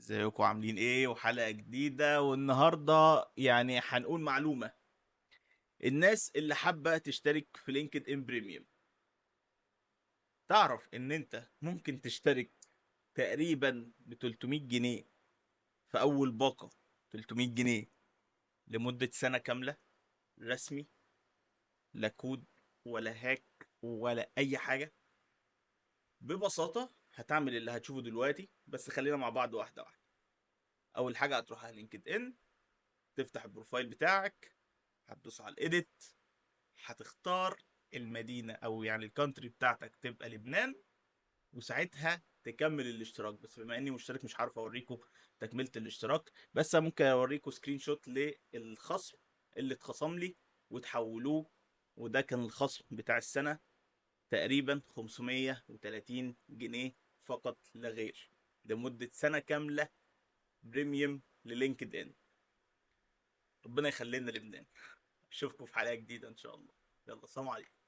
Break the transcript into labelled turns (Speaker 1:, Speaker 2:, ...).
Speaker 1: ازيكم عاملين ايه؟ وحلقة جديدة، والنهاردة يعني هنقول معلومة. الناس اللي حابة تشترك في LinkedIn Premium، تعرف ان انت ممكن تشترك تقريبا ب 300 جنيه في اول باقة، 300 جنيه لمدة سنة كاملة رسمي، لا كود ولا hack ولا اي حاجة. ببساطة هتعمل اللي هتشوفه دلوقتي، بس خلينا مع بعض واحدة واحدة. اول حاجة هتروح على LinkedIn، تفتح ال profile بتاعك، هتدوس على ال edit، هتختار المدينة او يعني ال country بتاعتك تبقى لبنان، وساعتها تكمل الاشتراك. بس بما اني مشترك مش عارف اوريكم تكملة الاشتراك، بس انا ممكن اوريكم screenshot للخصم اللي اتخصم لي وتحولوه، وده كان الخصم بتاع السنة تقريبا 530 جنيه فقط لا غير، لمدة سنة كاملة premium ل LinkedIn. ربنا يخلينا لبنان. اشوفكم في حلقة جديدة ان شاء الله. يلا سلام عليكم.